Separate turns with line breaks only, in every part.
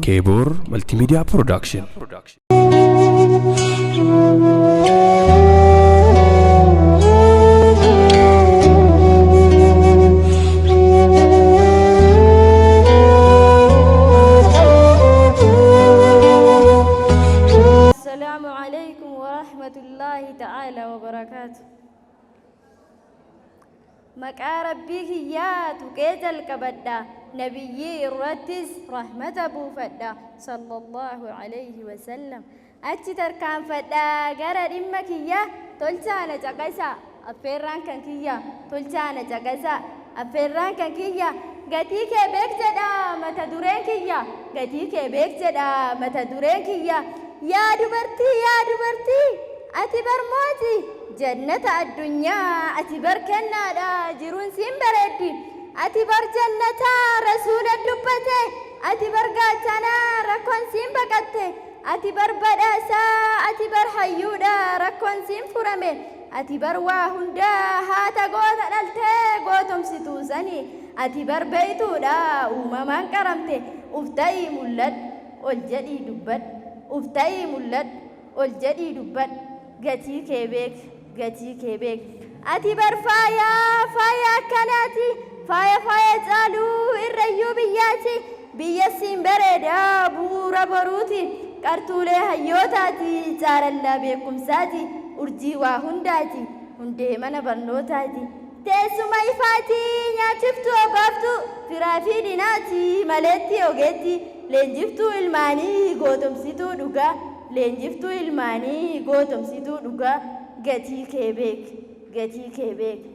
Keeboor Multimedia Production.
Assalaamu alaikum warahmatullaahi ta'ala wabarakaatu. Maqaa Rabbii kiyyaa tuqee jalqabadha. Nabiyyii irrattis rahmata buufadha. Sallallahu alayhi wasallam. Achi tarkaanfadha gara dhimma kiyya tolchaa na caqasa. Affeerraan kan kiyya tolchaa na caqasa. Affeerraan kan kiyya gatii kee beek jedha mata dureen kiyya. Gatii kee beek jedha mata dureen kiyya. Yaa dubartii, yaa dubartii, ati bar mooti jannata addunyaa, ati bar kennaadha jiruun siin bareeddi. Ati bar jannataa rasuula dubbate, ati bar gaachanaa rakkoon siin baqatte. Ati bar badhaasaa, ati bar hayyuudha rakkoon siin furame. Ati bar waa hundaa haata goota dhaltee gootomsituu sani. Ati bar beeytuudha uumamaan qaramte. Uf ta'ii mul'adhu, ol jedhii dubbadhu. Uf ta'ii mul'adhu, ol jedhii dubbadhu. Gatii kee beeki, gatii kee beeki. Ati bar faayaa, faaya akkanaati. Faaya faaya caaluu irrayyuu biyyaati. Biyya siin bareeda bu'uura boruuti. Qartuulee hayyootaati, caalallaa beekumsaati. Urjii waa hundaati, hundee mana barnootaati. Teessuma ifaati, nyaachiftuu obaaftuu, firaa fi diinaati, maleettii ogeettii, leenjiftuu ilmaanii, gootomsituu dhugaa, leenjiftuu ilmaanii, gootomsituu dhugaa, gatii kee beeki, gatii kee beeki.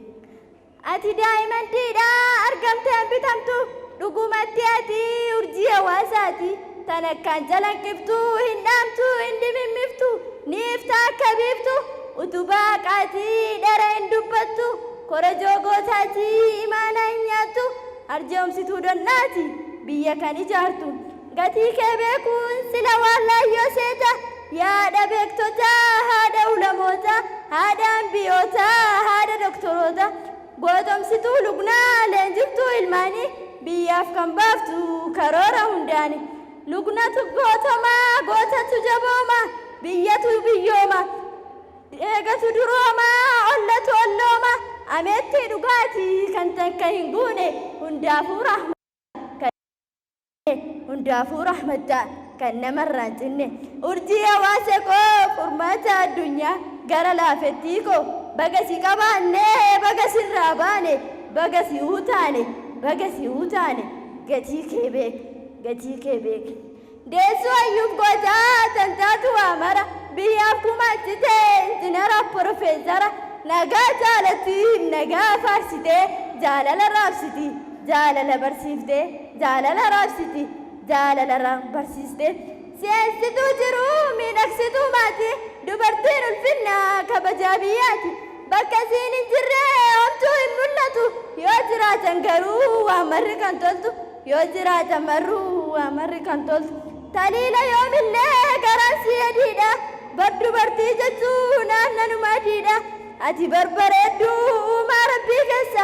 Ati daa'imantiidha argamtee hin bitamtu, dhugumatti ati urjii hawaasaati. Tan akkaan calanqiftu, hin dhaamtu, hin dimimmiftu, ni ifta akka biiftu, utubaa haqaati, dhara hin dubbattu, korojoo gootaati, imaanaa hin nyaattu, arjoomsituu dondhaati, biyya kan ijaartu. Gatii kee beekuun sila waan laayyoo seeta, yaada beektotaa, haadha ulamootaa, haadha ambiyootaa, haadha doktoroota, gootomsituu lugnaa, leenjiftuu ilmaanii, biyyaaf kan baaftu karoora hundaani. Lugnatu gootoma, gootatu jabooma, biyyatu biyyooma, eegatu durooma, ollatu ollooma, ameettii dhugaati kan takka hin guune, hundaafuu rahmata. Hundaafuu rahmatta kan namarraa hin cinne. Urjii hawaasa koo furmaata addunyaa gara laafettii koo baga si qabaanne baga sirraa baane baga si utaane baga si utaane gatii kee beek gatii kee beek. Deessuu hayyuuf gootaa tan taatu waa mara biyyaaf gumaachite injinaraaf porofeesara nagaa jaalatti nagaa faarsite jaalala raabsiti jaalala barsiifte jaalala raabsiti jaalala barsiiste. Si'eessituu jiruu miidhagsituu maatii dubartiin ulfinna kabajaa biyyaati. Bakka isiin hin jirre homtuu hin mul'atu yoo jiraatan garuu waan marri kan toltu yoo jiraatan marruu waan marri kan toltu. Taliila yoomillee garaan si adiidha bar dubartii jechuun aannanuma adiidha. Ati bar bareedduu uumaa rabbii keessa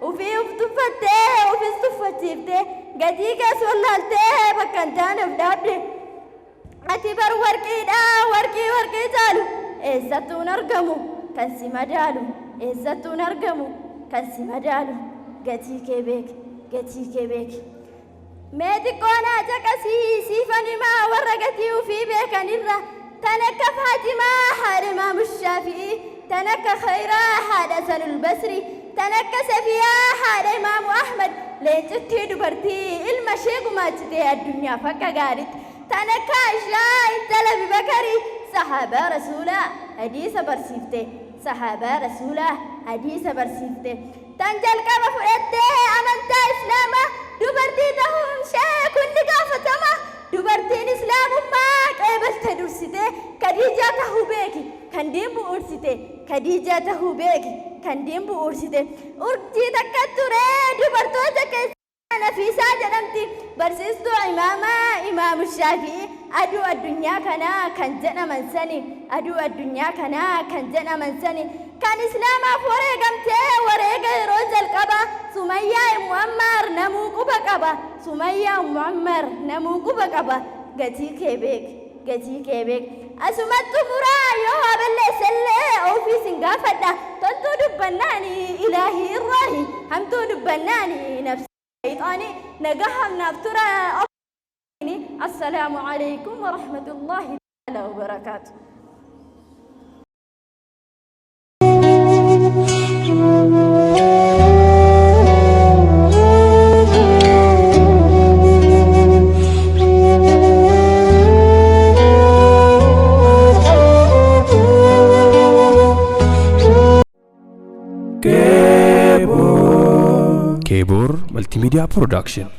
ufii uf tuffattee ufis tuffachiiftee gatii kees wallaaltee bakka hin taane of dhaabde. Ati bar warqiidha warqii warqii caalu eessattuu hin argamu kan si madaalu eessattuu hin argamu kan si madaalu gatii kee beeki gatii kee beeki. Mee xiqqoo naa caqasii siifan himaa warra gatii ufii beekanirra tan akka Faatimaa haadha Imaamu Shaafi'ii tan akka Khayraa haadha Hasanul Basri tan akka Safiyaa haadha Imaamu Ahmad leencittii dubartii ilma ishee gumaachitee addunyaaf akka gaariitti tan akka Aishaa intala Abibakarii sahaabaa Rasuulaa hadiisa barsiifte sahaabaa Rasuulaa hadiisa barsiifte tan jalqaba fudhattee amantaa Islaamaa dubartii tahuun ishee kun ni gaafatama. Dubartiin Islaamummaa qeebalte dursitee Khadiijaa tahuu beeki kan diin bu'uursite Khadiijaa tahuu beeki kan diin bu'uursite. Urjii takka ture dubartoota keessa Nafiisaa jedhamti. Barsiistuu imaamaa Imaamu Shaafi'ii aduu addunyaa kanaa kan jedhaman sani aduu addunyaa kanaa kan jedhaman sani kan Islaamaaf wareegamtee wareega yeroo jalqabaa Sumayyaa Immu Ammaar namuu quba qaba. Sumayyaa Muammar namuu quba qaba. Gatii kee beeki, gatii kee beeki. Asumatti xumuraa, yoo waa balleessellee ofii sin gaafadha. Toltuu dubbannaani ilaahii irraahi, hamtuu dubbannaani nafsi shayxaani. Nagahaaf naaf tura. Assalaamu alaikum warahmatullaahi ta'ala wabarakaatu.
Keebor Multimedia Production.